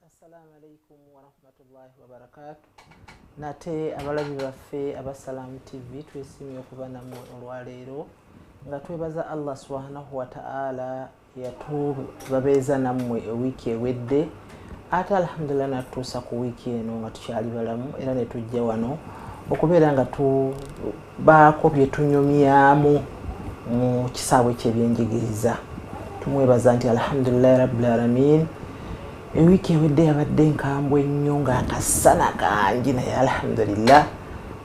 Assalamu alaikum warahmatullahi wabarakatu. Nate abalabi baffe aba Salaam TV, twesiimye okuba nammwe olwaleero nga twebaza Allah subhanahu wataala yatubabeeza nammwe ewiiki ewedde, ate alhamdulillah natutuusa ku wiiki eno nga tukyali balamu, era ne tujja wano okubeera nga tubaako bye tunyumyamu mu kisaawe ky'ebyenjigiriza. Tumwebaza nti alhamdulillahi rabbil alamin. Ewiiki ewedde yabadde nkambwe nnyo ng'akasana kangi, naye alhamdulillah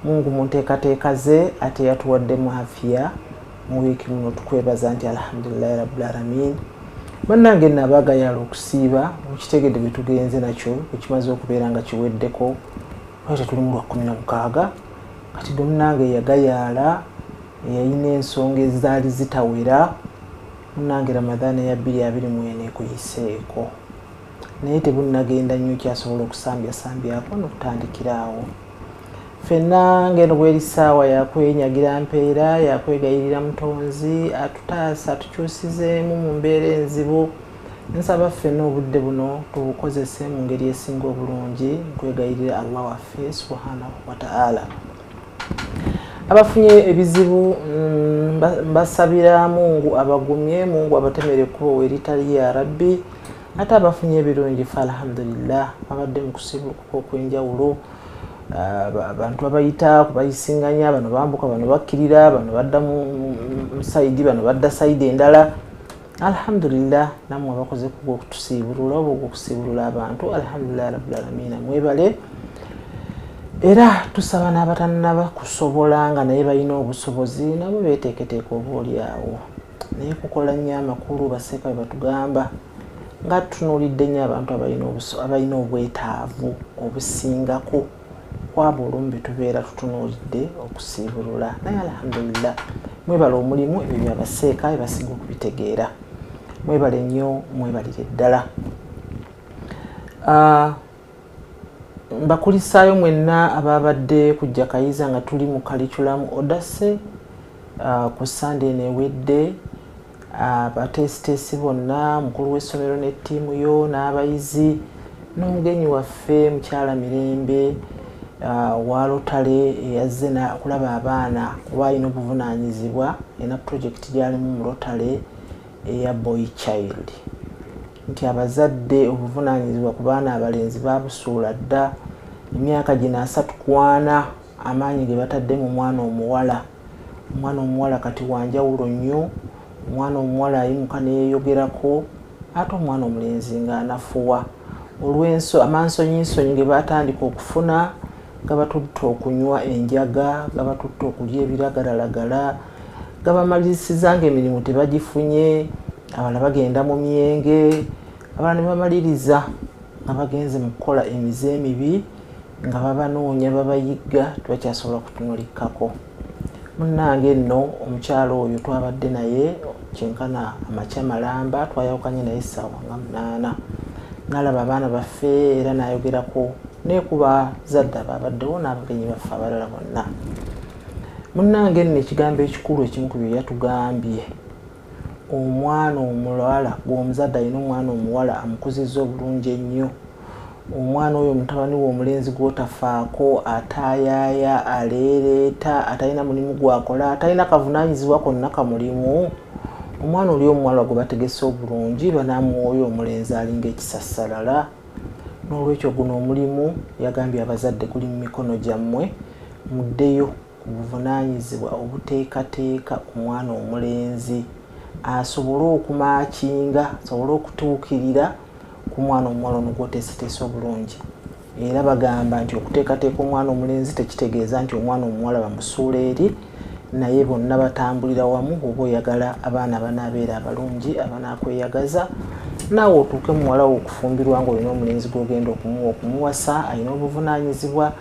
Mungu mu nteekateeka ze ate yatuwaddemu afiya mu wiiki muno. Tukwebaza nti alhamdulillahi rabbil alamin. Bannange nno abagayala okusiiba, mukitegedde bwe tugenze nakyo, bwe okubeera nga kiweddeko. Lwaki tuli mu lwa 16 kati? Dde munnange yagayaala, eyalina ensonga ezaali zitawera, munnange Ramadhaani eya 2024 ekuyiseeko, naye tebunnagenda nnyo, kyasobola okusambyasambyako n'okutandikira awo. Ffenna ngeno bweri ssaawa yakwenyagira mpeera, yakwegayirira Mutonzi atutaasa, atukyusizeemu mu mbeera enzibu. Nsaba ffenna obudde buno tubukozese mu ngeri esinga obulungi, nkwegayirira Allah waffe subhanahu wataala. Abafunye ebizibu, mbasabira Mungu abagumye, Mungu abatemere ekkubo weritali, ya Rabbi. Ate abafunye ebirungi, fe alhamdulillah babadde mu kusiibulukuka okw'enjawulo. Abantu babayita kubayisinganya, bano bambuka, bano bakkirira, bano badda mu side, bano badda side endala. Alhamdulillah nammwe abakoze kugwokutusiibulula oba ogwokusiibulula abantu, alhamdulillah rabbil alamina, mwebale. Era tusaba n'abatannaba kusobola nga naye balina obusobozi, nabo beeteeketeeka oba oli awo, naye kukola nnyo amakulu. Baseeka bwe batugamba nga tutunuulidde nnyo abantu abalina obwetaavu obusingako kwabo olumu be tubeera tutunuulidde okusiibulula. Naye alhamdulillah mwebale omulimu, ebyo byabaseeka ebasinga okubitegeera. Mwebale nnyo, mwebalire ddala. Mbakulisaayo mwenna ababadde kujja Kayiza nga tuli mu Curriculum Odyssey ku Sande eno ewedde. Abateesiteesi bonna, omukulu w'essomero ne ttiimu yo n'abayizi n'omugenyi waffe mukyala Mirembe wa Rotary eyazze okulaba abaana kuba alina obuvunaanyizibwa, erina pulojekiti gy'alimu mu Rotary eya Boy Child, nti abazadde obuvunaanyizibwa ku baana abalenzi babusuula dda. Emyaka gino 34, amaanyi ge batadde mu mwana omuwala. Omwana omuwala kati wanjawulo nnyo, omwana omuwala ayimuka neyeyogerako, ate omwana omulenzi ng'anafuwa olw'enso amansonyinsonyi ge batandika okufuna, gabatutte okunywa enjaga, gabatutte okulya ebiragalalagala, gabamalirisiza ng'emirimu tebagifunye, abalala bagenda mu myenge, abalala ne bamaliriza nga bagenze mu kukola emize emibi, nga babanoonya, babayigga, tebakyasobola kutunulikkako. Munnange nno omukyalo oyo twabadde naye kyenkana amakya malamba, twayawukanye naye essaawa nga 8. Nalaba abaana baffe era n'ayogerako nekuba zadde ababaddewo n'abagenyi baffe abalala bonna. Munnange nno ekigambo ekikulu ekimu ku bye yatugambye, omwana omuwala, gw'omuzadde alina omwana omuwala amukuzizza obulungi ennyo, omwana oyo mutabani we omulenzi gw'otafaako, ataayaaya, aleereeta, atalina mulimu gwakola, atalina kavunaanyizibwa konna kamulimu, omwana oli omuwala gwe bategese obulungi banaamuwa oyo omulenzi alinga ekisassalala. N'olwekyo guno omulimu, yagambye abazadde, guli mu mikono gyammwe, muddeyo ku buvunaanyizibwa obuteekateeka omwana omulenzi asobole okumakinga, asobole okutuukirira ku mwana omuwala ono gwoteeseteese obulungi. Era bagamba nti okuteekateeka omwana omulenzi tekitegeeza nti omwana omuwala bamusuula eri, naye bonna batambulira wamu. Oba oyagala abaana banaabeera abalungi abanaakweyagaza, naawe otuuke muwala wo okufumbirwa ng'olina omulenzi gw'ogenda okumuwa okumuwasa alina obuvunaanyizibwa,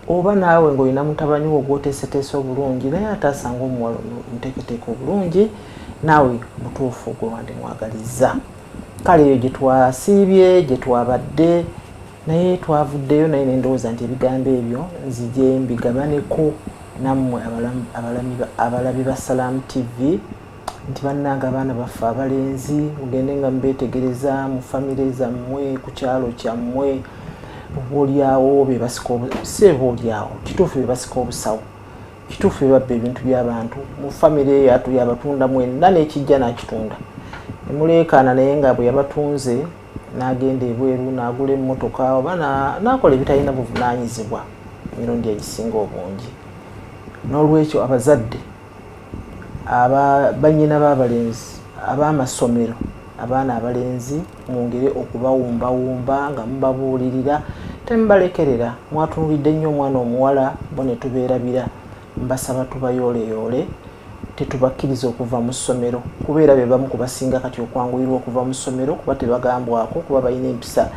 oba naawe ng'olina mutabani wo gwoteeseteese obulungi, naye ate asanga omuwala omuteeketeeka obulungi, naawe butuufu gwe wandimwagalizza. Kale eyo gye twasiibye, gye twabadde, naye twavuddeyo, naye nendowooza nti ebigambo ebyo nzije mbigabaneko nammwe abalabi ba Salaam TV. Nti bannange, abaana baffe abalenzi, mugende nga mubeetegereza mu famire zammwe, ku kyalo kyammwe. Obaoliawo bebasika, si obaoliawo, kituufu bebasika obusawo, kituufu bebabba ebintu by'abantu mu famire yabatunda mwenna n'ekijja n'akitunda nemuleekaana. Naye nga bwe yabatunze n'agenda ebweru n'agula emmotoka oba n'akola ebitalina buvunaanyizibwa emirundi egisinga obungi. N'olwekyo abazadde, bannyina b'abalenzi, ab'amasomero, abaana abalenzi mwongere okubawumbawumba nga mubabuulirira, temubalekerera. Mwatunulidde nnyo omwana omuwala, bo ne tubeerabira. Mbasaba tubayooleyoole, tetubakkiriza okuva mu ssomero, kubeera be bamu kubasinga kati okwanguyirwa okuva mu ssomero, kuba tebagambwako, kuba balina empisa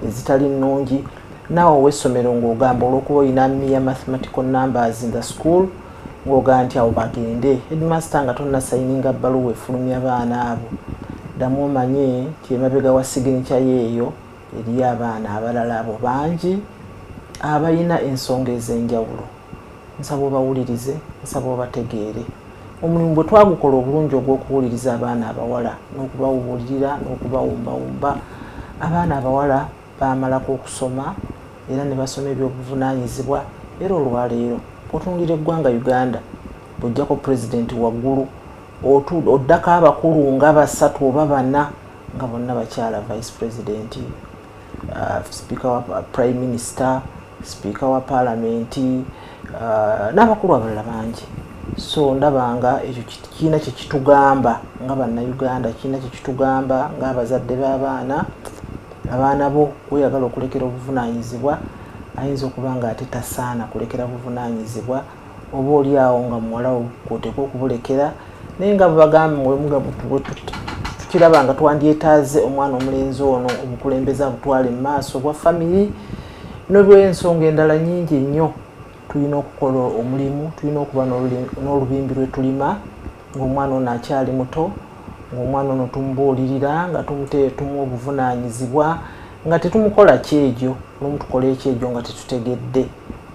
ezitali nnungi. Naawe ow'essomero ng'ogamba olw'okuba olina mere mathematical numbers in the school, ng'ogamba nti abo bagende. Headmaster, nga tonnasayininga bbaluwa efulumya baana abo, ddamu omanye nti emabega wa signature yeeyo eriyo abaana abalala abo bangi abalina ensonga ez'enjawulo. Nsaba obawulirize, nsaba obategeere. Omulimu bwe twagukola obulungi ogw'okuwuliriza abaana abawala n'okubawuulirira n'okubawumbawumba, abaana abawala bamalako okusoma era ne basoma ebyobuvunaanyizibwa. Era olwaleero otunulira eggwanga Uganda, bw'ojjako pulezidenti waggulu, oddako abakulu nga basatu oba bana nga bonna bakyala: vice president, speaker wa, prime minister, speaker wa parliament, n'abakulu abalala bangi. So ndaba nga ekyo kirina kyekitugamba nga Bannayuganda, kirina kyekitugamba ng'abazadde b'abaana. Abaana bo weyagala okulekera obuvunaanyizibwa, ayinza okuba nga ate tasaana kulekera buvunaanyizibwa, oba oli awo nga muwala wo kwoteeka okubulekera. Naye nga bwebagamba, tukiraba nga twandyetaaze omwana omulenzi ono obukulembeze abutwale mu maaso bwa famiri nobwensonga endala nyingi nnyo. Tulina okukola omulimu, tulina okuba n'olubimbi lwe tulima ng'omwana ono akyali muto, ng'omwana ono tumubuulirira, nga tumuwa obuvunaanyizibwa, nga tetumukola kyejo. Olumu tukola ekyejo nga tetutegedde,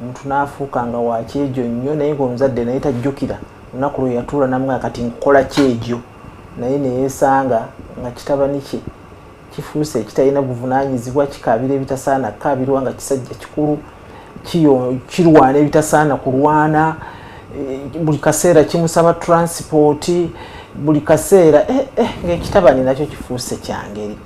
omuntu n'afuuka nga wakyejo nnyo, naye ngaomuzadde naye tajjukira olunaku lwe yatuula namugamba kati nkukola kyejo, naye neyeesanga nga kitabani kye kifuuse ekitalina buvunaanyizibwa, kikaabira ebitasaana kukaabirwa nga kisajja kikulu, kirwana ebitasaana kulwana, buli kaseera kimusaba transport, buli kaseera ng'ekitabani nakyo kifuuse kyangeri.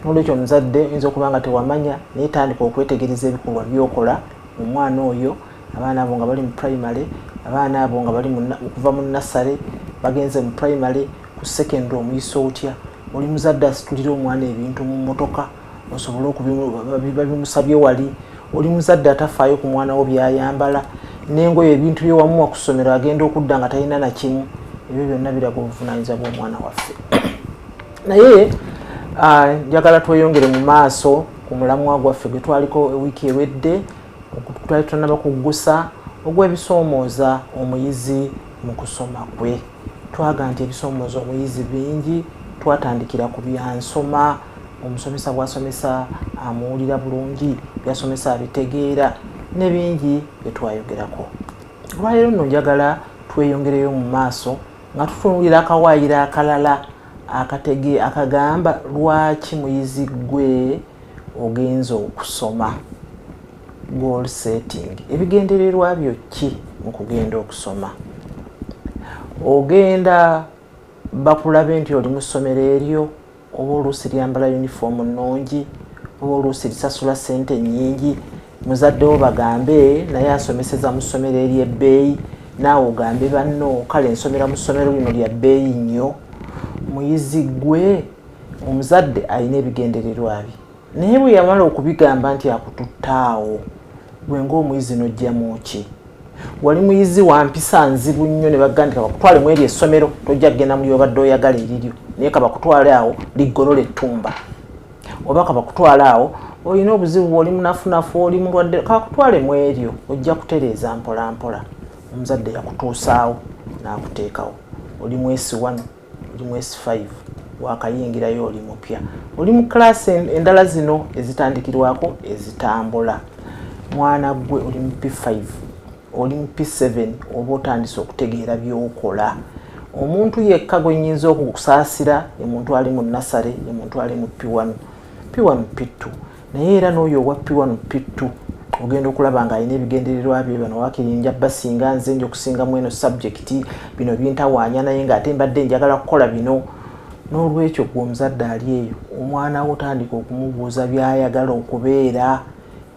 Nolwekyo omuzadde oyinza okuba nga tewamanya, naye tandika okwetegereza ebikolwa byokola omwana oyo. Abaana abo nga bali mu primary, abaana abo nga bali okuva mu nursery bagenze mu primary, ku secondary, omuyisa otya? Oli muzadde asitulira omwana ebintu mu mmotoka osobole babimusabye wali. Oli muzadde atafaayo ku mwana wo byayambala n'engoye, ebintu byewamuwa ku ssomero agenda okudda nga talina nakimu. Ebyo byonna biraga obuvunanyizibwa bw'omwana waffe. Naye njagala tweyongere mu maaso ku mulamwa gwaffe gwe twaliko ewiiki ewedde, twali tonaba kuggusa, ogw'ebisoomooza omuyizi mu kusoma kwe. Twaga nti ebisoomooza omuyizi bingi. Twatandikira ku byansoma, omusomesa bw'asomesa amuwulira bulungi, byasomesa abitegeera, ne bingi byetwayogerako. Olwaleero nno njagala tweyongereyo mu maaso nga tutunuulira akawaayiro akalala akatege akagamba lwaki muyizi gwe ogenza okusoma, goal setting. Ebigendererwa byo ki mu kugenda okusoma? Ogenda bakulabe nti oli mu ssomero eryo, oba oluusi lyambala yunifoomu nnungi, oba oluusi lisasula ssente nnyingi, muzaddewo bagambe naye asomeseza mu ssomero ery'ebbeeyi, naawe ogambe banno kale nsomera mu ssomero lino lya bbeeyi nnyo. Muyizi gwe, omuzadde alina ebigendererwa bye, naye bwe yamala okubigamba nti akututtaawo, gwe ng'omuyizi n'ojjamu ki? Wali muyizi wa mpisa nzibu nnyo, ne bagamba nti kabakutwale mu eri essomero, tojja kugenda muli obadde oyagala eriryo, naye kabakutwale awo liggolola ettumba, oba kabakutwale awo olina obuzibu, oli munafunafu, oli mulwadde, kabakutwale mu eryo ojja kutereeza mpola mpola. Omuzadde yakutuusaawo n'akuteekawo. Oli mu S1, oli mu S5, wakayingirayo, oli mupya, oli mu class endala zino ezitandikirwako ezitambula. Mwana gwe, oli mu P5, oli mu P7, oba otandise okutegeera byokola. Omuntu yekka gwe nnyinza okusaasira ye muntu ali mu nasale, ye muntu ali mu P1, P1, P2. Naye era n'oyo owa P1, P2 ogenda okulaba ng'alina ebigendererwa bye. Bano waakiri nja basinga, nze nja okusingamu eno subject, bino bintawaanya, naye ng'ate mbadde njagala kukola bino. N'olwekyo gwe omuzadde ali eyo, omwana wo otandika okumubuuza by'ayagala okubeera,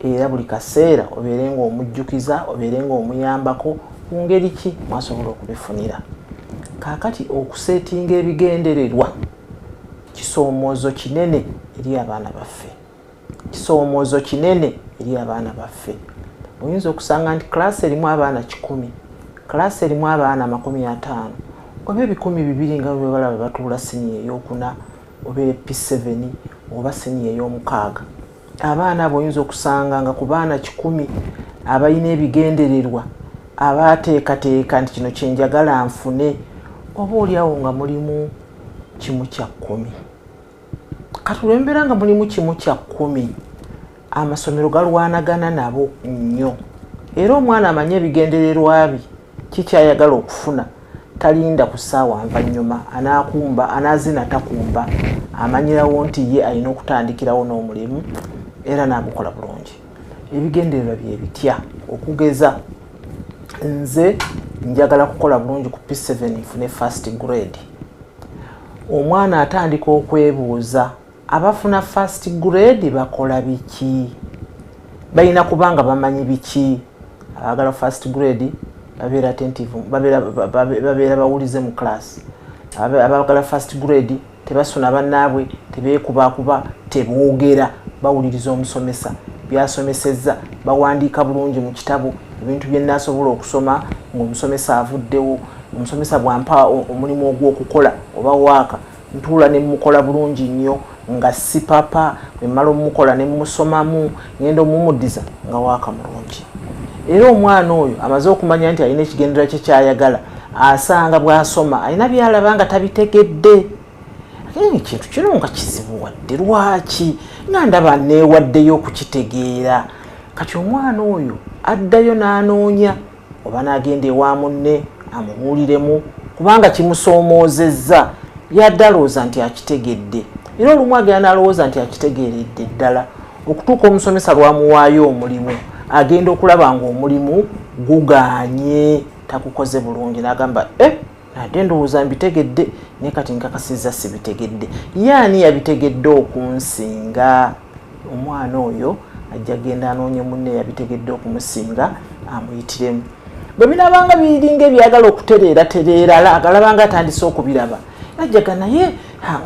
era buli kaseera obeere ng'omujjukiza, obeere ng'omuyambako ku ngeri ki mwasobola okubifunira. Kaakati okuseetinga ebigendererwa kisoomoozo kinene eri abaana baffe, kisoomoozo kinene eri abaana baffe. Oyinza okusanga nti class erimu abaana 100, class erimu abaana 50 oba 2000, nga bwe balaba batuula siniya eyokuna oba P7 oba siniya ey'omukaaga. Abaana abo oyinza okusanga nga ku baana 100 abalina ebigendererwa, abaateekateeka nti kino kyenjagala nfune, oba oliawo nga mulimu 1/10. Kati olwembeera nga mulimu 1/10, amasomero galwanagana nabo nnyo. Era omwana amanye ebigendererwa bye, kikyayagala okufuna, talinda ku ssaawa nvannyuma, anaakumba anaazina takumba, amanyirawo nti ye alina okutandikirawo n'omulimu era n'agukola bulungi. Ebigendererwa bye bitya? Okugeza, nze njagala kukola bulungi ku P7, nfune first grade. Omwana atandika okwebuuza, abafuna first grade bakola biki? Balina kubanga bamanyi biki? Abaagala first grade babeera attentive, babeera bawulize mu class. Abaagala first grade tebasuna bannaabwe, tebeekubakuba, teboogera, bawuliriza omusomesa byasomesezza, bawandiika bulungi mu kitabo ebintu bye naasobola okusoma ng'omusomesa avuddewo. Omusomesa bwampa omulimu ogw'okukola oba waaka, ntuula ne mukola bulungi nnyo nga sipapa. Bwe mmala omukola ne musomamu, ngenda omumuddiza nga waaka mulungi. Era omwana oyo amaze okumanya nti alina ekigendererwa kye kyayagala, asanga bw'asoma alina byalaba nga tabitegedde. Ekintu kino nga kizibu wadde, lwaki nga ndaba neewaddeyo okukitegeera? Kati omwana oyo addayo n'anoonya oba n'agenda ewa munne amubuuliremu, kubanga kimusoomoozezza. Yadde alowooza nti akitegedde, era olumu agenda n'alowooza nti akitegeeredde ddala, okutuuka omusomesa lwamuwaayo omulimu, agenda okulaba ng'omulimu guganye, tagukoze bulungi, n'agamba, "E, nadde ndowooza mbitegedde, naye kati nkakasizza sibitegedde. Yaani yabitegedde okunsinga?" Omwana oyo ajja genda anoonye munne yabitegedde okumusinga, amuyitiremu. Bwe binabanga biringa ebyagala okutereera tereera, agalabanga atandise okubiraba, ajjaga naye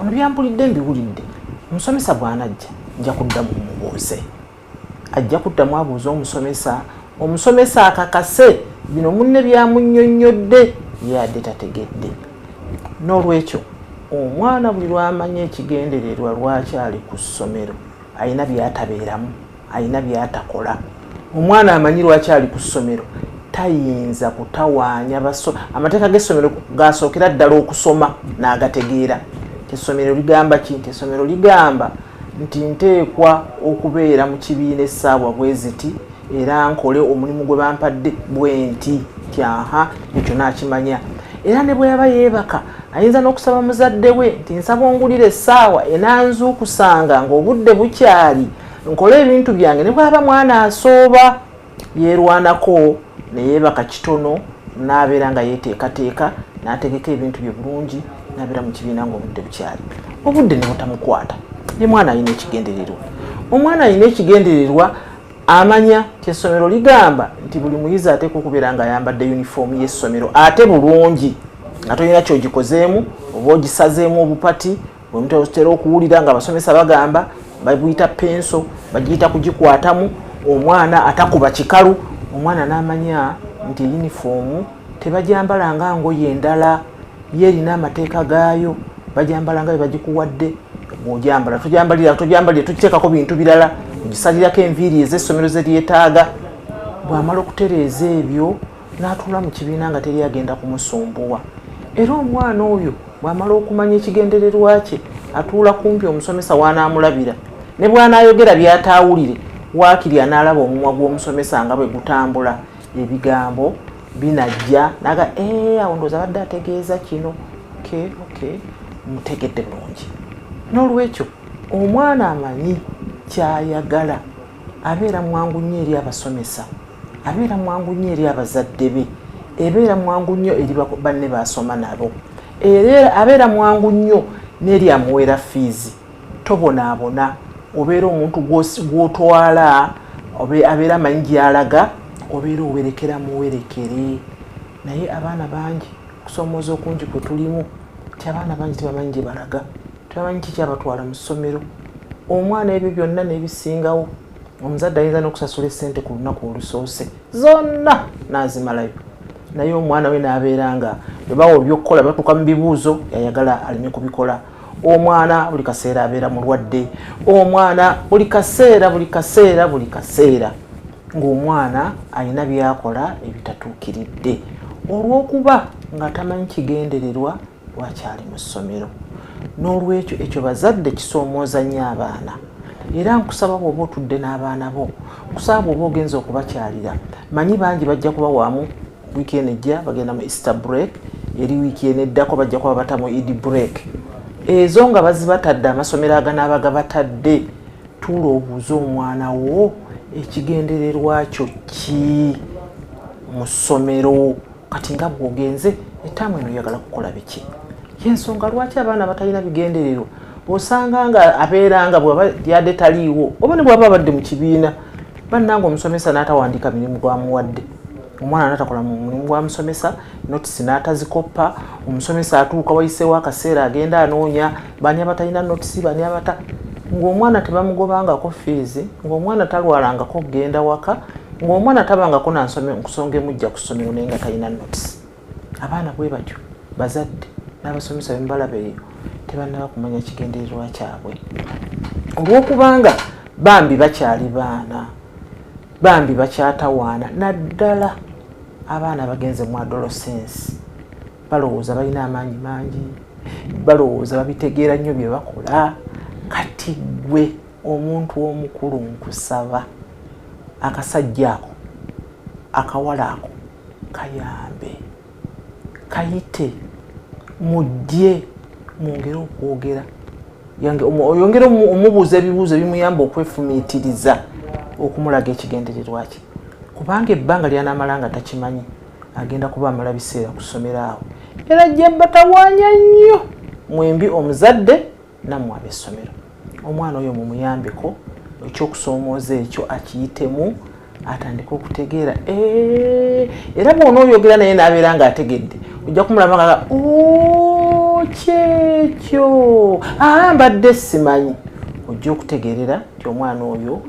ono byampulidde mbiwulidde. Omusomesa bw'anajja nja kuddamu mubuuze. Ajja kuddamu abuuze omusomesa, omusomesa akakase bino munne byamunnyonnyodde ye adde tategedde. N'olwekyo omwana buli lwamanya ekigendererwa lwaki ali ku ssomero, alina byatabeeramu, alina byatakola. Omwana amanyi lwaki ali ku ssomero tayinza kutawaanya. Amateeka g'essomero gasookera ddala okusoma n'agategeera. Essomero ligamba ki? Nti essomero ligamba nti nteekwa okubeera mu kibiina essaawa bwe ziti, era nkole omulimu gwe bampadde bwe nti. Nti aha, ekyo naakimanya. Era ne bwe yaba yeebaka, ayinza n'okusaba muzadde we nti, "Nsaba ongulira essaawa enanzuukusanga ng'obudde bukyali, nkole ebintu byange." Ne bwaba mwana asooba, yeerwanako neyeebaka kitono, n'abeera nga yeeteekateeka, n'ategeka ebintu bye bulungi, n'abeera mu kibiina ng'obudde bukyali, obudde ne butamukwata. Ye mwana alina ekigendererwa. Omwana alina ekigendererwa amanya nti essomero ligamba nti buli muyizi ateekwa okubeera ng'ayambadde yunifoomu y'essomero, ate bulungi, nga tolina kyogikozeemu oba ogisazeemu obupati. Bwemutera okuwulira nga abasomesa bagamba babuyita penso, bagiyita kugikwatamu, omwana atakuba kikalu. Omwana n'amanya nti yunifoomu tebajambala nga ngoye endala, ye erina amateeka gaayo, bajambala nga bwe bagikuwadde. Bw'ojambala tojambalira, tojambalira, tokiteekako bintu birala, ogisalirako enviiri ez'essomero ze lyetaaga. Bw'amala okutereeza ebyo, n'atuula mu kibiina nga teri agenda kumusumbuwa. Era omwana oyo bw'amala okumanya ekigendererwa kye, atuula kumpi omusomesa w'anaamulabira, ne bw'anaayogera by'ataawulire, waakiri anaalaba omumwa gw'omusomesa nga bwe gutambula, ebigambo Binajja naga awo ndowooza abadde ategeeza kino. Okay, mutegedde bulungi. N'olwekyo omwana amanyi kyayagala abeera mwangu nnyo eri abasomesa, abeera mwangu nnyo eri abazadde be, ebeera mwangu nnyo eri banne basoma nabo, era abeera mwangu nnyo n'eri amuweera fiizi. Tobonaabona, obeera omuntu gw'otwala abeera amanyi gy'alaga, obeera owerekera muwerekere. Naye abaana bangi, okusoomooza okungi kwe tulimu ti abaana bangi tebamanyi gye balaga, tebamanyi kikyabatwala mu ssomero. Omwana ebyo byonna n'ebisingawo, omuzadde ayinza n'okusasula essente ku lunaku olusoose zonna n'azimalayo, naye omwana we n'abeera nga bwe bawa ebyokukola batuuka mu bibuuzo yayagala aleme kubikola. Omwana buli kaseera abeera mulwadde, omwana buli kaseera buli kaseera buli kaseera ng'omwana alina by'akola ebitatuukiridde olw'okuba nga tamanyi kigendererwa lwakyali mu ssomero. N'olwekyo ekyo bazadde kisoomooza nnyo abaana. Era nkusaba bw'oba otudde n'abaana bo, nkusaba bw'oba ogenza okubakyalira, manyi bangi bajja kuba wamu wiiki eno ejja bagenda mu Easter break, eri wiiki eno eddako bajja kuba bata mu Eid break. Ezo nga bazibatadde amasomero aganaaba gabatadde, tuula obuuze omwana wo ekigendererwa kyo ki mu ssomero. Kati nga bw'ogenze ettaamu eno oyagala kukola biki? Yensonga lwaki abaana batalina bigendererwa osanga nga abeera nga bw'aba yadde taliiwo oba ne bw'aba abadde mu kibiina, bannange omusomesa n'atawandiika mirimu gwamuwadde, omwana n'atakola mu mulimu gwa musomesa, notisi n'atazikoppa. Omusomesa atuuka wayiseewo akaseera agenda anoonya bani abatalina notisi, bani abata, ng'omwana tebamugobangako fiizi, ng'omwana talwalangako kugenda waka, ng'omwana tabangako nansonga emujja ku ssomero, naye nga talina notisi. Abaana bwe batyo, bazadde n'abasomesa bemubalaba eyo, tebannaba kumanya kigendererwa kyabwe olw'okubanga bambi bakyali baana, bambi bakyatawaana. Naddala abaana bagenze mu adolescence, balowooza balina amaanyi mangi, balowooza babitegeera nnyo bye bakola. Kati ggwe omuntu omukulu, nkusaba akasajja ako, akawala ako kayambe, kayite, mujje mwongere okwogera, oyongere omubuuza ebibuuzo ebimuyamba okwefumiitiriza, okumulaga ekigendererwa kye, kubanga ebbanga lyanaamala nga takimanyi agenda kuba amala biseera ku ssomero awo, era ajja batawaanya nnyo mwembi, omuzadde nammwe ab'essomero. Omwana oyo mumuyambeko ekyokusoomooza ekyo akiyitemu, atandike okutegeera. Era bw'onooyogera naye n'abeera ng'ategedde, ojja kumulaba nga kyekyo mbadde simanyi. Ojja okutegeerera nti omwana oyo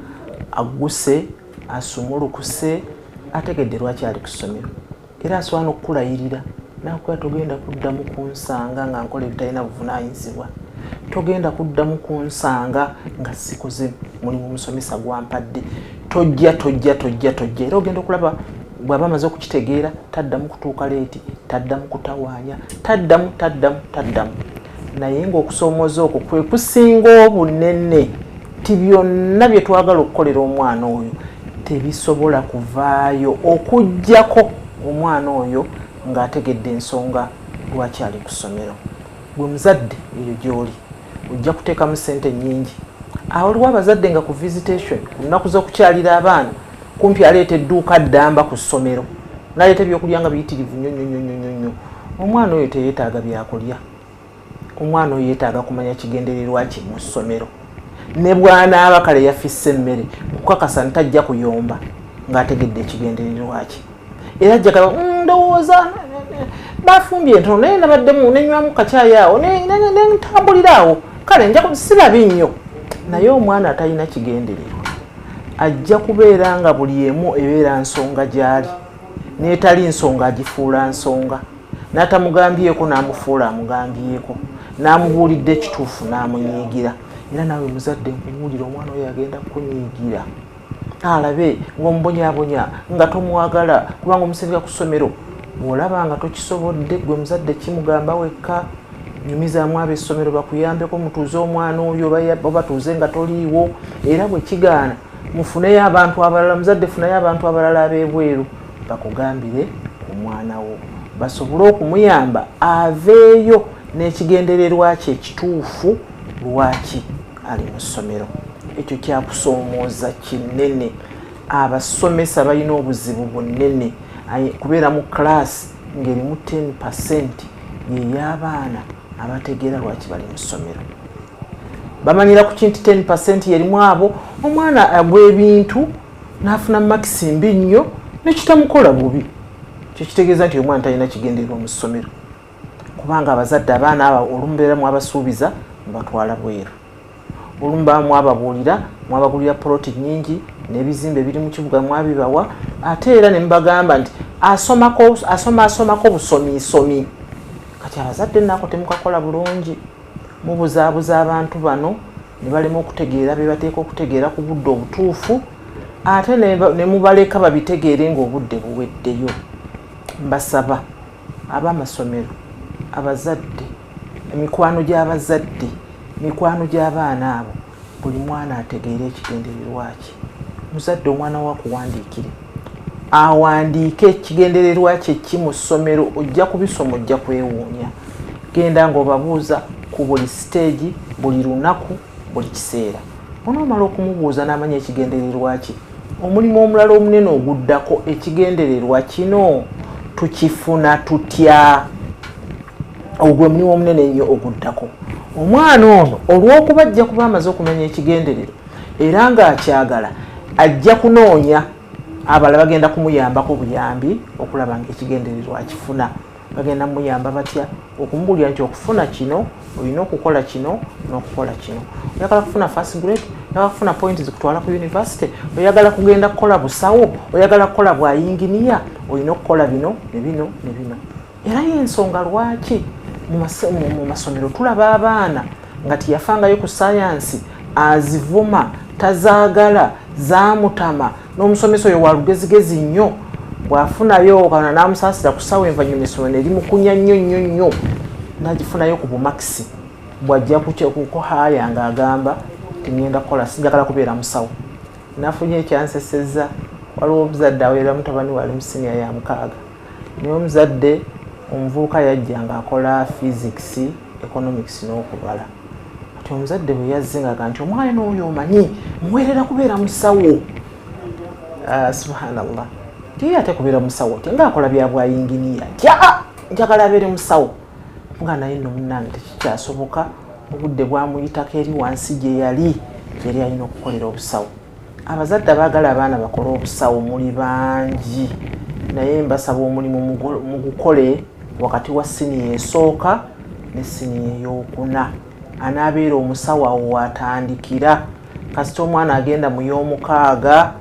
agguse, asumulukuse, ategedde lwaki ali ku ssomero. Era asobola n'okukulayirira nakuba, togenda kuddamu kunsanga nga nkola ebitalina buvunaanyizibwa, togenda kuddamu kunsanga nga sikoze mulimu musomesa gwampadde, tojja tojja tojja tojja. Era ogenda okulaba bw'aba amaze okukitegeera, taddamu kutuuka late, taddamu kutawaanya, taddamu taddamu taddamu. Naye ng'okusoomooza okwo kwe kusinga obunene, ti byonna bye twagala okukolera omwana oyo tebisobola kuvaayo okuggyako omwana oyo ng'ategedde ensonga lwaki ali ku ssomero. Gwe muzadde eyo gy'oli ojja kuteekamu ssente nnyingi. Waliwo abazadde nga ku visitation, ku nnaku z'okukyalira abaana, kumpi aleeta edduuka ddamba ku ssomero, n'aleeta ebyokulya nga biyitirivu nnyo nnyo nnyo nnyo nnyo. Omwana oyo teyeetaaga byakulya, omwana oyo yeetaaga kumanya kigendererwa kye mu ssomero. Ne bw'anaaba kale yafisse emmere, kukakasa nti tajja kuyomba ng'ategedde ekigendererwa kye. Era ajja kaba ndowooza bafumbye entono, naye nabaddemu nenywamu kacyayi awo nentambulira awo, kale nja sirabi nnyo. Naye omwana atalina kigendererwa ajja kubeera nga buli emu ebeera nsonga gy'ali, n'etali nsonga agifuula nsonga, n'atamugambyeko n'amufuula amugambyeko, n'amubuulidde ekituufu n'amunyiigira. Era naawe muzadde nkubuulira, omwana oyo agenda kukunyiigira, alabe ng'omubonyabonya, nga tomwagala kubanga omusindika ku ssomero. Bw'olaba nga tokisobodde gwe muzadde kimugamba wekka, nyumizaamu ab'essomero bakuyambeko, mutuuze omwana oyo oba batuuze nga toliiwo. Era bwe kigaana, mufuneyo abantu abalala. Muzadde, funayo abantu abalala ab'ebweru bakugambire ku mwana wo, basobole okumuyamba aveeyo n'ekigendererwa kye ekituufu lwaki ali mu ssomero. Ekyo kyakusoomooza kinene. Abasomesa balina obuzibu bunene kubeera mu class ng'erimu 10% yey'abaana abategeera lwaki bali mu ssomero. Bamanyira ku kinti 10% yerimu abo, omwana agwa ebintu n'afuna marks mbi nnyo nekitamukola bubi, kyekitegeeza nti omwana talina kigendererwa mu ssomero, kubanga abazadde abaana abo olumu beera mwabasuubiza mubatwala bweru, olumu baba mwababuulira mwabagulira poloti nnyingi n'ebizimbe ebiri mu kibuga mwabibawa, ate era ne mubagamba nti asomako, asoma asomako busomiisomi. Kati abazadde nako temukakola bulungi, mubuzaabuza abantu bano ne balema okutegeera bye bateeka okutegeera ku budde obutuufu, ate ne mubaleka babitegeere ng'obudde buweddeyo. Mbasaba ab'amasomero, abazadde, emikwano gy'abazadde, mikwano gy'abaana abo, buli mwana ategeere ekigendererwa kye. Muzadde omwana wo akuwandiikire, awandiike ekigendererwa kye ki mu ssomero. Ojja kubisoma, ojja kwewuunya. Genda ng'obabuuza ku buli siteegi, buli lunaku, buli kiseera. Onoomala okumubuuza n'amanya ekigendererwa kye, omulimu omulala omunene oguddako, ekigendererwa kino tukifuna tutya? Ogwo omulimu omunene ennyo oguddako. Omwana ono olw'okuba ajja kuba amaze okumanya ekigendererwa era ng'akyagala, ajja kunoonya abalala bagenda kumuyambako buyambi okulaba ng'ekigendererwa akifuna. Bagenda muyamba batya? Okumubuulira nti okufuna kino olina okukola kino n'okukola kino. Oyagala kufuna first grade, oyagala kufuna point zikutwala ku university, oyagala kugenda kukola busawo, oyagala kukola bwa yinginiya, olina okukola bino ne bino ne bino. Era yensonga lwaki mu masomero tulaba abaana nga tiyafangayo ku sayansi, azivuma, tazaagala, zaamutama, n'omusomesa oyo wa lugezigezi nnyo bw'afunayo kana n'amusaasira ku ssaawa envanyuma essomero ne limukunya nnyo nnyo nnyo, n'agifunayo ku bumakisi, bw'ajja kuhaaya ng'agamba tingenda kukola, sinjagala kubeera musawo. Nafunye ekyanseseza, waliwo omuzadde aweerera mutabani we ali mu siniya ya 6, naye omuzadde omuvubuka yajja ng'akola physics, economics n'okubala. Kati omuzadde bwe yazze ng'aga nti omwana oyo omanyi muweerera kubeera musawo. Subhanallah, tiye ate kubeera musawo ti ngaakola bya bwayinginiya, nti aa njagala abeere musawo. Nga naye nno munnange tekikyasoboka, obudde bwamuyitako eri wansi gye yali yali alina okukolera obusawo. Abazadde abaagala abaana bakole obusawo muli bangi, naye mbasaba omulimu mugukole wakati wa siniya esooka ne siniya ey'okuna. Anaabeera omusawo awo waatandikira. Kasita omwana agenda mu y'omukaaga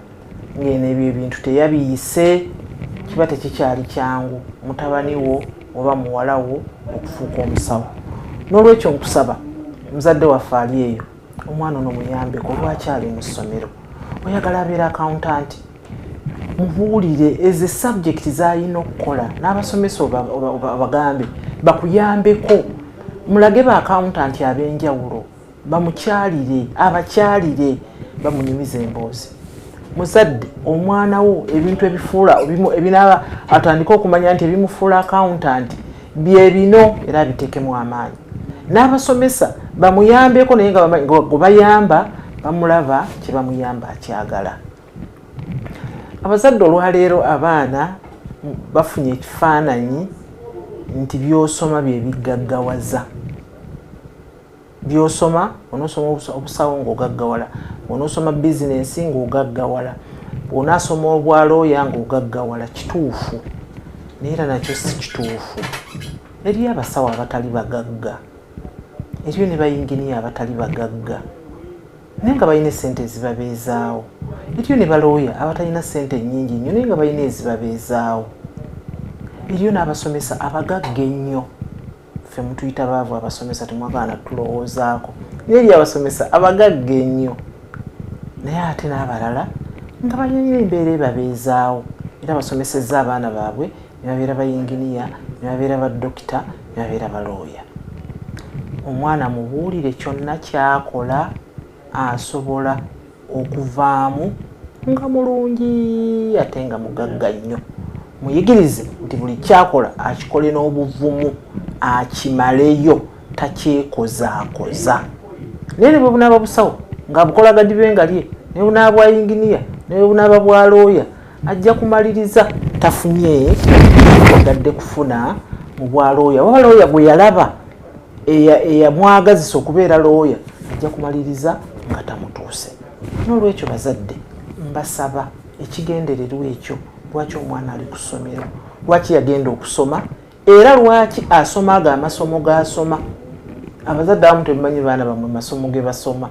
ng'eno ebyo ebintu teyabiyise, kiba tekikyali kyangu mutabani wo oba muwala wo okufuuka omusawo. N'olwekyo nkusaba muzadde waffe ali eyo, omwana ono muyambeko lwaki ali mu ssomero. Oyagala abeera accountant, mubuulire ezo subject z'alina okukola, n'abasomesa obagambe bakuyambeko, mulage ba accountant ab'enjawulo bamukyalire, abakyalire, bamunyumiza emboozi. Muzadde, omwana wo ebintu ebifuula ebinaaba atandike okumanya nti ebimufuula accountant bye bino, era abiteekemu amaanyi. N'abasomesa bamuyambeko, naye nga gwe bayamba bamulaba kye bamuyamba akyagala. Abazadde olwaleero abaana bafunye ekifaananyi nti byosoma bye biggaggawaza. Byosoma, onoosoma obusawo ng'ogaggawala, onoosoma bizinensi ng'ogaggawala, bw'onaasoma obwalooya ng'ogaggawala. Kituufu, naye era nakyo si kituufu. Eriyo abasawo abatali bagagga, eriyo ne bayinginiya abatali bagagga naye nga balina esente ezibabeezaawo, eriyo ne balooya abatalina sente nnyingi nnyo naye nga balina ezibabeezaawo, eriyo n'abasomesa abagagga ennyo. Ffe mutuyita baavu abasomesa, temwagala natulowoozaako, naye eri abasomesa abagagga ennyo, naye ate n'abalala nga balina embeera ebabeezaawo, era basomesezza abaana baabwe ne babeera bayinginiya, ne babeera badokita, ne babeera balooya. Omwana mubuulire kyonna kyakola asobola okuvaamu nga mulungi ate nga mugagga nnyo. Muyigirize nti buli kyakola akikole n'obuvumu, akimaleyo, takyekozaakoza. Naye ne bwe bunaaba busawo ng'abukola gadibe nga lye, ne bunaaba bwa yinginiya, ne bwe bunaaba bwa looya, ajja kumaliriza tafunye yagadde kufuna mu bwa looya. Oba looya gwe yalaba eyamwagazisa okubeera looya, ajja kumaliriza nga tamutuuse. N'olwekyo bazadde, mbasaba ekigendererwa ekyo, lwaki omwana ali ku ssomero, lwaki yagenda okusoma, era lwaki asoma ago amasomo g'asoma. Abazadde abamu temumanyi baana bammwe masomo ge basoma.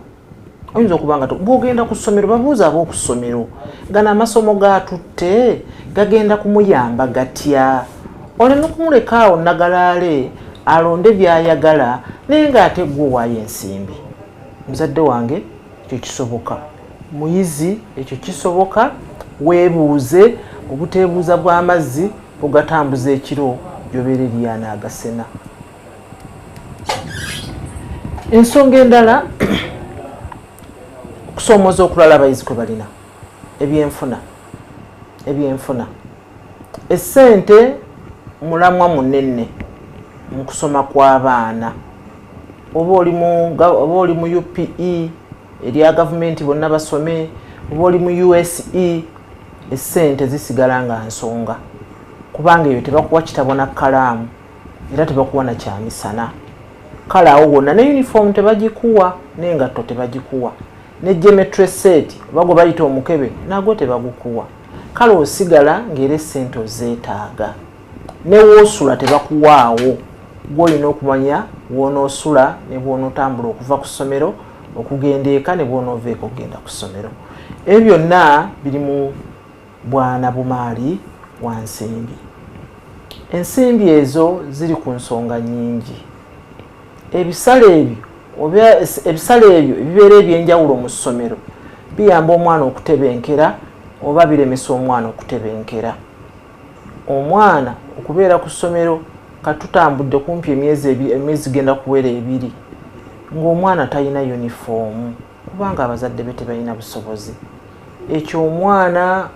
Oyinza okuba nga bw'ogenda ku ssomero, babuuza ab'oku ssomero, gano amasomo g'atutte gagenda kumuyamba gatya? Oleme kumuleka awo nagalaale alonde by'ayagala, naye ng'ate ggwe owaayo ensimbi. Muzadde wange, ekyo kisoboka. Muyizi, ekyo kisoboka. Weebuuze. Obuteebuuza bw'amazzi bugatambuza ekiro gyobeera eriyana agasena. Ensonga endala, okusoomooza okulala abayizi kwe balina, ebyenfuna. Ebyenfuna, essente mulamwa munene mu kusoma kw'abaana. Oba oli mu UPE erya gavumenti bonna basome, oba oli mu USE, essente zisigala nga nsonga, kubanga eyo tebakuwa kitabo na kkalaamu, era tebakuwa na kyamisana. Kale awo wonna ne uniform tebagikuwa, n'engatto tebagikuwa, ne geometry set oba gwe bayita omukebe nagwo tebagukuwa. Kale osigala ng'era essente ozeetaaga. Ne woosula tebakuwaawo, gw'olina okumanya w'onoosula ne bw'onootambula okuva ku ssomero okugenda eka, ne bw'onoova eka okugenda ku ssomero. Ebyo byonna biri mu bwana bumaali wa nsimbi. Ensimbi ezo ziri ku nsonga nnyingi. Ebisale ebyo oba ebisale ebyo ebibeera ebyenjawulo mu ssomero biyamba omwana okutebenkera oba biremesa omwana okutebenkera. Omwana okubeera ku ssomero, katutambudde kumpi emyezi genda kuwera 2 ng'omwana talina yunifoomu kubanga abazadde be tebalina busobozi. Ekyo omwana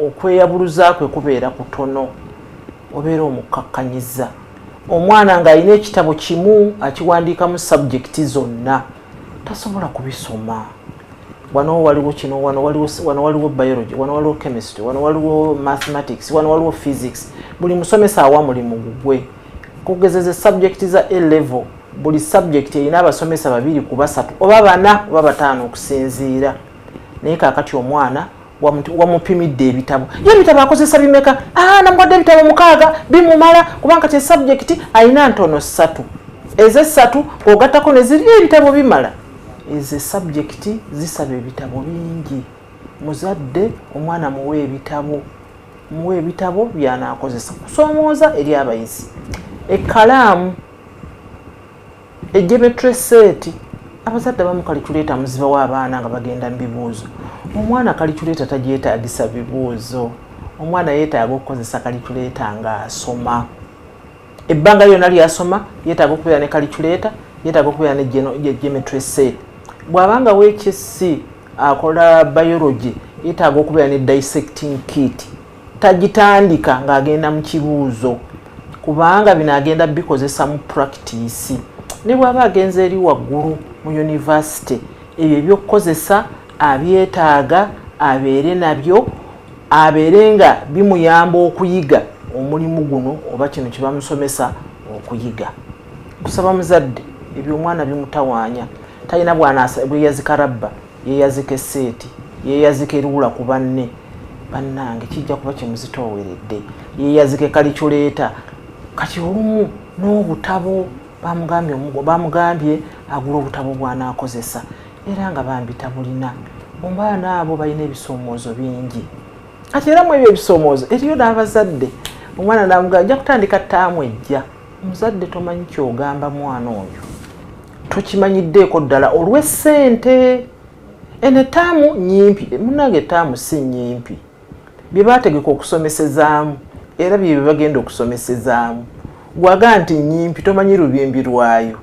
okweyabuluza kwe kubeera kutono, obeera omukkakkanyiza. Omwana ng'alina ekitabo kimu akiwandiikamu subject zonna, tasobola kubisoma. Wano waliwo kino, wano waliwo biology, wano waliwo chemistry, wano waliwo mathematics, wano waliwo physics. Buli musomesa awa mulimu gugwe. Kugezeza subject za A level, buli subject erina abasomesa babiri ku basatu oba bana oba bataano okusinziira. Naye kaakati omwana wamupimidde ebitabo, ye ebitabo akozesa bimeka? Ah, namuwadde ebitabo 6, bimumala, kubanga kati subject alina ntono ssatu, ezessatu ogattako neziri, ebitabo bimala. Ezo subject zisaba ebitabo bingi. Muzadde, omwana muwe ebitabo, muwe ebitabo byanakozesa. Kusoomooza eri abayizi. Ekkalaamu, e geometry set, abazadde abamu calculator muzibawo abaana nga bagenda mu bibuuzo. Omwana calculator tagyetaagisa bibuuzo. Omwana yeetaaga okukozesa calculator ng'asoma. Ebbanga lyonna lyasoma yeetaaga okubeera ne calculator, yeetaaga okubeera ne geometry set. Bw'abanga WHSC akola biology, yeetaaga okubeera ne dissecting kit. Tagitandika ng'agenda mu kibuuzo, kubanga bino agenda bikozesa mu practice. Ne bw'aba agenze eri waggulu mu university, ebyo ebyokukozesa abyetaaga abeere nabyo, abeere nga bimuyamba okuyiga omulimu guno oba kino kye bamusomesa okuyiga. Kusaba muzadde, ebyo omwana bimutawaanya. Talina bweyazika rubber, yeyazika eseeti, yeyazika eruula ku banne. Bannange, kijja kuba kimuzitooweredde. Yeyazika e calculator. Kati olumu n'obutabo bamugambye agula obutabo bw'anaakozesa, era nga bambi tabulina. Ombaana abo balina ebisoomoozo bingi. Kati era mu ebyo ebisoomoozo eriyo n'abazadde, omwana namugamba ajja kutandika ttaamu ejja. Omuzadde tomanyi kyogamba mwana oyo, tokimanyiddeeko ddala olw'essente. Eno ettaamu nyimpi, munange, ettaamu si nyimpi. Bye baategeka okusomesezaamu era bye bagenda okusomesezaamu. Gwaga nti nyimpi, tomanyi lubimbi lwayo.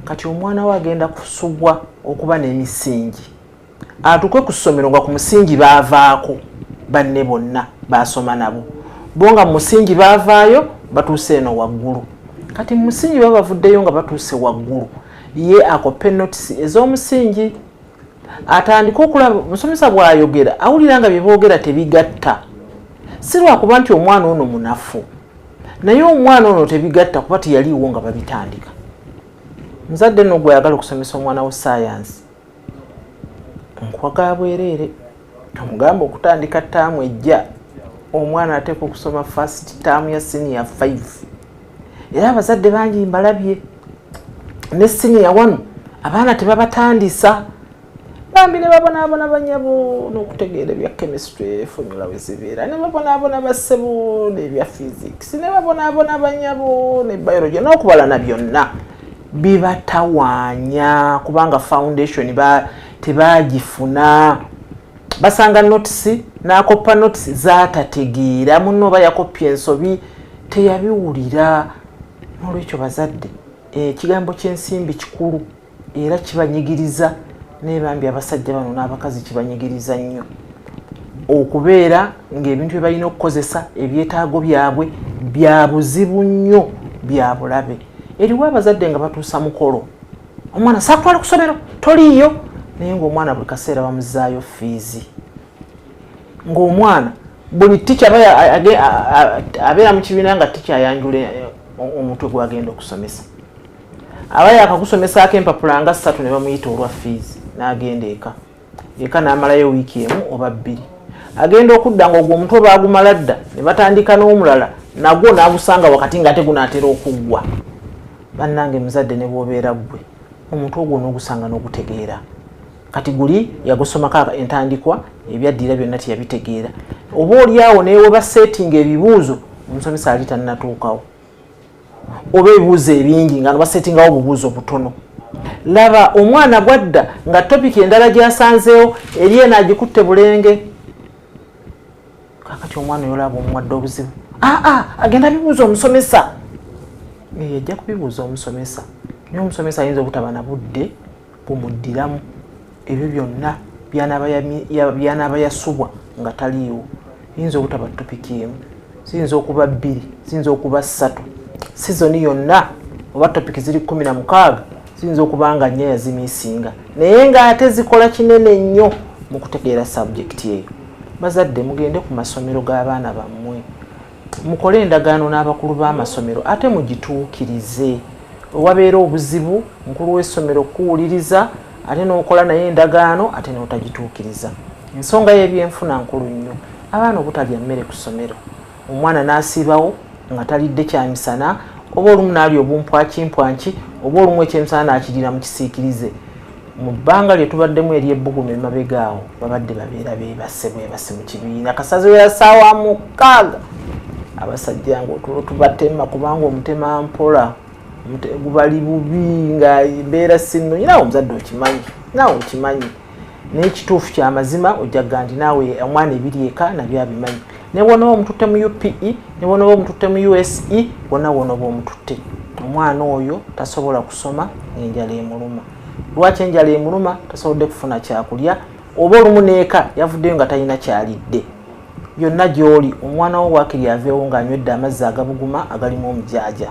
Kati omwana we agenda kusubwa okuba n'emisingi, atuuke ku ssomero nga ku musingi baavaako banne bonna basoma nabo. Bo nga mu musingi baavaayo batuuse eno waggulu. Kati mu musingi baba bavuddeyo nga batuuse waggulu, ye akoppe notisi ez'omusingi, atandike okulaba omusomesa bw'ayogera, awulira nga bye boogera tebigatta. Si lwakuba nti omwana ono munafu, naye omwana ono tebigatta kuba teyaliiwo nga babitandika. Muzadde nno gweyagala okusomesa omwana wo sayansi, nkuwa bwereere, omugamba okutandika ttaamu ejja omwana ateeka okusoma first term ya senior 5. Era abazadde bangi mbalabye ne senior 1 abaana tebabatandisa, bambi ne babonaabona banyabo n'okutegeera ebya chemistry formula we zibeera, ne babonaabona bassebo n'ebya physics, ne babonaabona banyabo ne biology n'okubala, na byonna bibatawaanya kubanga foundation tebagifuna. Basanga notisi n'akoppa notisi zaatategeera munno, oba yakoppya ensobi teyabiwulira. N'olwekyo bazadde, ekigambo ky'ensimbi kikulu era kibanyigiriza, naye bambi abasajja bano n'abakazi kibanyigiriza nnyo okubeera ng'ebintu bye balina okukozesa, ebyetaago byabwe bya buzibu nnyo, bya bulabe. Eriwo abazadde nga batuusa mukolo, omwana saakutwala ku ssomero toliiyo, naye ng'omwana buli kaseera bamuzaayo fiizi, ng'omwana buli tica abeera mu kibiina nga tica ayanjula omutwe gwagenda okusomesa, aba yakagusomesaako empapula nga 3 ne bamuyita olwa fiizi, n'agenda eka. Eka n'amalayo wiiki emu oba 2, agenda okudda nga ogwo omutwe baagumala dda, ne batandika n'omulala, nagwo n'agusanga wakati ng'ate gunaatera okuggwa. Bannange muzadde, ne bw'obeera ggwe, omutwe ogwo n'ogusanga n'ogutegeera. Kati guli yagusomako entandikwa, ebyaddira byonna teyabitegeera. Oba oli awo newe basetinga ebibuuzo, omusomesa ali tannatuukawo, oba ebibuuzo ebingi nga basetingawo obubuuzo butono. Laba omwana bwadda nga topiki endala gyasanzeewo eri eno agikutte bulenge. Kakati omwana oyo olaba omuwadde obuzibu, aa agenda bibuuza omusomesa, ajja kubibuuza omusomesa, naye omusomesa ayinza obutaba na budde bumuddiramu ebyo byonna byanaaba yasubwa nga taliiwo. Yinza obutaba topiki emu, ziyinza okuba 2, ziyinza okuba 3. Sizoni yonna oba topiki ziri 16, ziyinza okuba nga 4 yazimisinga, naye ng'ate zikola kinene nnyo mu kutegeera subject eyo. Bazadde, mugende ku masomero g'abaana bammwe, mukole endagaano n'abakulu b'amasomero ate mugituukirize. Owabeera obuzibu, mukulu w'essomero kuwuliriza, ate n'okola naye endagaano ate n'otagituukiriza. Ensonga y'ebyenfuna nkulu nnyo. Abaana obutalya mmere ku ssomero, omwana n'asiibawo nga talidde kyamisana, oba olumu n'alya obumpwakimpwanki, oba olumu ekyemisana n'akirira mu kisiikirize. Mu bbanga lye tubaddemu ery'ebbugumu emabega awo, babadde babeera beebase bwebase mu kibiina kasazi wera ssaawa 6, abasajja ng'otulo tubatema, kubanga omutema mpola gubali bubi nga embeera si nnungi. Naawe omuzadde okimanyi, naawe okimanyi, naye ekituufu kyamazima ojja kugamba nti naawe omwana ebiri eka nabyo abimanyi. Ne bw'onooba omututte mu UPE, ne bw'onooba omututte mu USE, wonna wonooba omututte, omwana oyo tasobola kusoma ng'enjala emuluma. Lwaki enjala emuluma? Tasobodde kufuna kyakulya, oba olumu neeka yavuddeyo nga talina kyalidde. Yonna gy'oli, omwana wo waakiri aveewo ng'anywedde amazzi agabuguma agalimu omujaaja,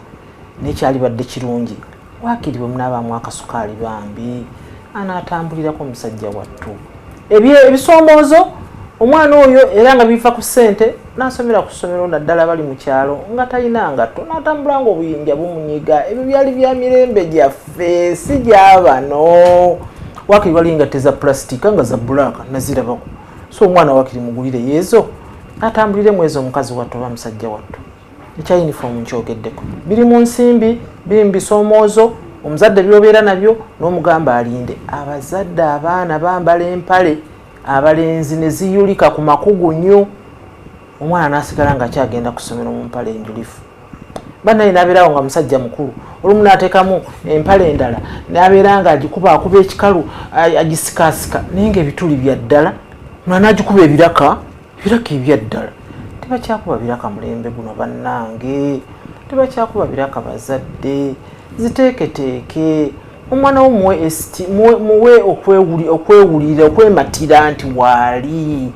naye kyalibadde kirungi waakiri bwe munaabaamu akasukaali, bambi anaatambulirako omusajja wattu. Ebisomoozo omwana oyo era nga biva ku ssente, n'asomera ku ssomero, naddala bali mu kyalo, nga talina ngatto, n'atambula nga obuyinja bumunyiga. Ebyo byali bya mirembe gyaffe, si gyabano. Waakiri wali engatto eza pulasitiika nga za black, nazirabako. So omwana waakiri mugulire yeezo atambuliremu ezo, omukazi wattu oba musajja wattu. Ekya uniform nkyogeddeko, biri mu nsimbi, biri mu bisomoozo omuzadde byobeera nabyo n'omugamba alinde. Abazadde, abaana bambala empale abalenzi ne ziyulika ku makugunyu, omwana n'asigala nga akyagenda ku ssomero mu mpale enjulifu. Bannaye n'abeerawo nga musajja mukulu, olumu n'ateekamu empale endala n'abeera nga agikuba akuba ekikalu, agisikaasika, naye ng'ebituli bya ddala, mwana n'agikuba ebiraka, ebiraka ebya ddala. Tebakyakuba biraka mulembe guno, bannange, tebakyakuba biraka. Bazadde, ziteeketeeke omwana wo, muwe muwe okwewulira, okwematira nti waali.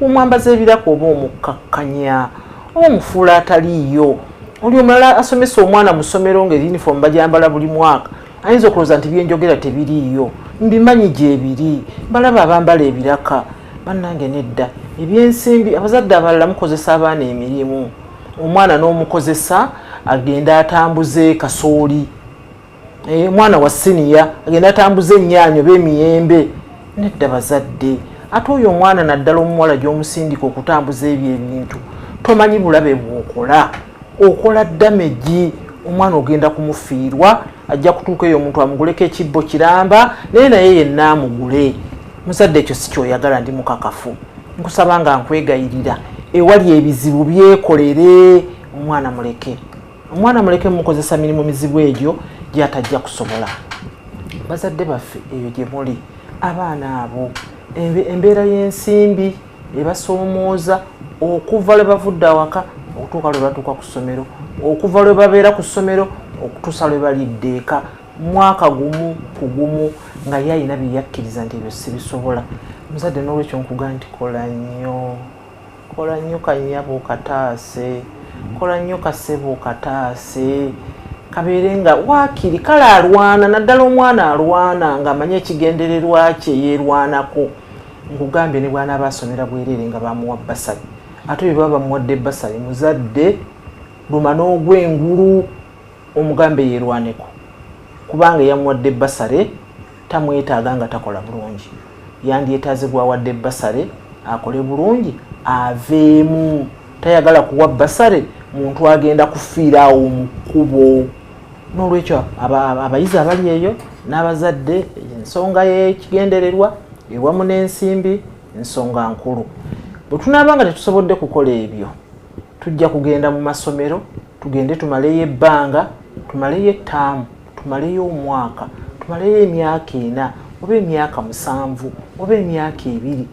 Omwambaza ebiraka oba omukkakkanya. Oba omufuula ataliiyo. Oli omulala asomesa omwana mu ssomero nga uniform bagyambala buli mwaka, ayinza okulowooza nti byenjogera tebiriiyo. Mbimanyi gyebiri, balaba abambala ebiraka. Bannange nedda, ebyensimbi abazadde abalala mukozesa abaana emirimu. Omwana n'omukozesa agenda atambuze kasooli, omwana wa siniya agenda atambuze ennyaanya oba emiyembe. Nedda bazadde, ate oyo omwana naddala omuwala gy'omusindika okutambuza ebyo ebintu, tomanyi bulabe bw'okola, okola damage. Omwana ogenda kumufiirwa, ajja kutuuka eyo omuntu amuguleko ekibbo kiramba, naye yenna amugule. Muzadde ekyo si kyoyagala, ndi mukakafu. Nkusaba nga nkwegayirira, ewali ebizibu byekolere, omwana muleke. Omwana muleke mukozesa mirimu mizibu egyo gy'atajja kusobola. Bazadde baffe eyo gye muli, abaana abo embeera y'ensimbi ebasoomooza okuva lwe bavudde awaka okutuuka lwe batuuka ku ssomero, okuva lwe babeera ku ssomero okutuusa lwe balidde eka, mwaka gumu ku gumu nga ye alina bye yakkiriza nti ebyo sibisobola. Muzadde n'olwekyo nkuga nti kola nnyo, kola nnyo kannyabo kataase, kola nnyo kasebo kataase, kabeere nga waakiri kale alwana, naddala omwana alwana ng'amanyi ekigendererwa kye yeerwanako. Nkugambye ne bw'anaaba asomera bwereere nga bamuwa basale, ate bwe baba bamuwadde basale, muzadde luma n'ogw'engulu omugambe yeerwaneko, kubanga eyamuwadde basale tamwetaaga nga takola bulungi. Yandyetaaze gwawadde basale akole bulungi aveemu. Tayagala kuwa basale muntu agenda kufiira awo mu kkubo. N'olwekyo abayizi abali eyo n'abazadde, ensonga y'ekigendererwa ewamu n'ensimbi nsonga nkulu. Bwe tunaaba nga tetusobodde kukola ebyo, tujja kugenda mu masomero, tugende tumaleyo ebbanga, tumaleyo ettaamu, tumaleyo omwaka, tumaleyo emyaka 4 oba emyaka 7 oba emyaka 2,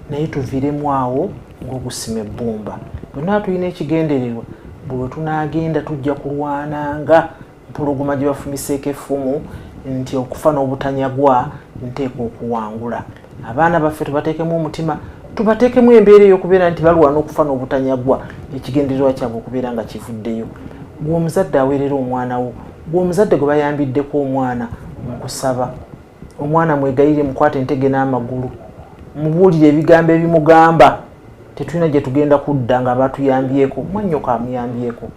naye tuviiremu awo ng'ogusima ebbumba. Bonna tulina ekigendererwa, bwe tunaagenda tujja kulwananga mpologoma gye bafumiseeko effumu nti okufa n'obutanyagwa nteekwa okuwangula. Abaana baffe tubateekemu omutima, tubateekemu embeera ey'okubeera nti balwana okufa n'obutanyagwa, ekigendererwa kyabwe okubeera nga kivuddeyo. Gwe omuzadde aweerera omwana wo, gwe omuzadde gwe bayambiddeko omwana, nkusaba omwana mwegayirire, mukwate entege n'amagulu, mubuulire ebigambo ebimugamba tetulina gye tugenda kudda nga batuyambyeko. Mwannyoko amuyambyeko,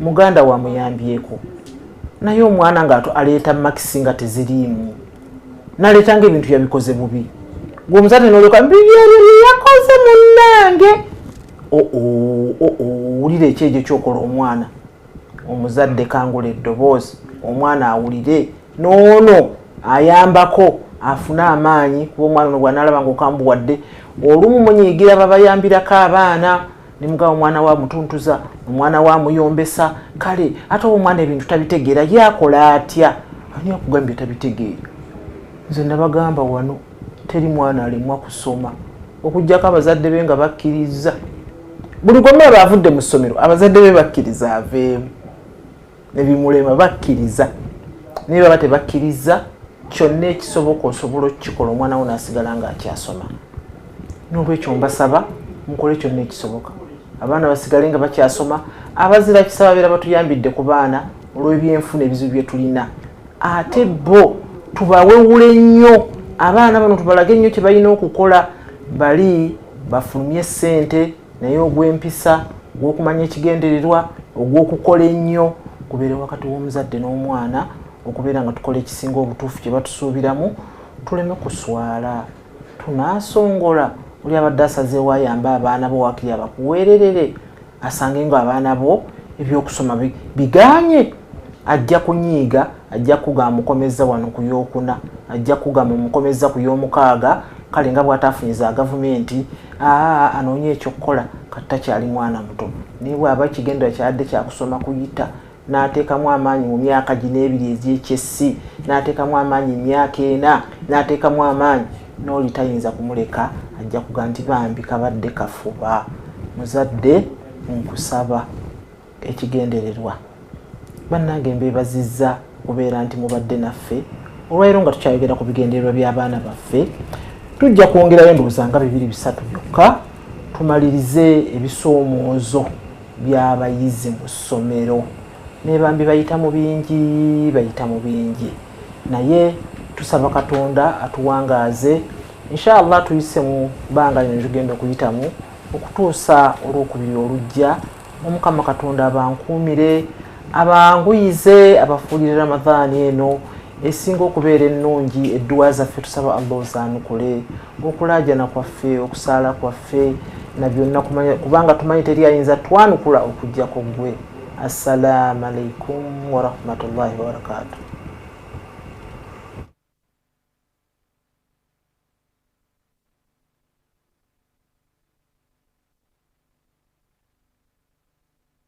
muganda we amuyambyeko, naye omwana nga aleeta makisi nga teziriimu, naleeta nga ebintu yabikoze bubi, gwe omuzadde n'olyoka bibyebyo bye yakoze munnange. Owulira ekyejo kyokola omwana. Omuzadde kangula eddoboozi omwana awulire, n'ono ayambako afune amaanyi, kuba omwana ono bw'anaalaba ng'okambuwadde, olumu munyiigira babayambirako abaana ne mugamba omwana wa mutuntuza, omwana wa muyombesa, kale ate oba omwana ebintu tabitegeera yakola atya? Ani akugambye tabitegeera? Nze nabagamba wano teri mwana alemwa kusoma okuggyako abazadde be nga bakkiriza. Buli gwemulaba avudde mu ssomero abazadde be bakkiriza aveemu, ebimulema bakkiriza, naye baba tebakkiriza kyonna ekisoboka osobola okukikola omwana wo n'asigala ng'akyasoma. N'olwekyo mbasaba mukole kyonna ekisoboka abaana basigale nga bakyasoma. Abazira kisa babeera batuyambidde ku baana olw'ebyenfuna ebizibu bye tulina, ate bo tubawewule nnyo abaana bano, tubalage nnyo kye balina okukola, bali bafulumye ssente, naye ogw'empisa, ogw'okumanya ekigendererwa, ogw'okukola ennyo gubeere wakati w'omuzadde n'omwana, okubeera nga tukola ekisinga obutuufu kye batusuubiramu, tuleme kuswala. Tunaasongola oli abadde asazeewo ayambe abaana bo, waakiri abakuweererere asange nga abaana bo ebyokusoma biganye, ajja kunyiiga, ajja kugamba mukomezza wano ku yookuna, ajja kugamba mukomezza ku y'omukaaga, kale nga bw'ataafunyiza gavumenti anoonye ekyokukola, kati takyali mwana muto. Naye bw'aba ekigendererwa kyadde kyakusoma kuyita, n'ateekamu amaanyi mu myaka gino 2 egy'ekyessi, n'ateekamu amaanyi emyaka 4, n'ateekamu amaanyi, n'oli tayinza kumuleka, ajja kuga nti bambi kabadde kafuba. Muzadde nkusaba ekigendererwa. Bannange mbeebazizza okubeera nti mubadde naffe olwaleero nga tukyayogera ku bigendererwa by'abaana baffe. Tujja kwongerayo ndowooza nga 2 3 byokka, Tumalirize ebisoomoozo by'abayizi mu ssomero. Naye bambi bayita mu bingi, bayita mu bingi, naye tusaba Katonda atuwangaaze. Inshallah tuyise mu bbanga lino tugenda okuyitamu okutuusa Olwokubiri olujja. Omukama Katonda abankuumire, abanguyize, abafuulire Ramadhaani eno esinga okubeera ennungi. Edduwa zaffe tusaba Allah ozaanukule, okulaajana kwaffe, okusaala kwaffe na byonna, kubanga tumanyi teri ayinza twanukula okuggyako ggwe. Assalaamu alaikum warahmatullahi wabarakatuh.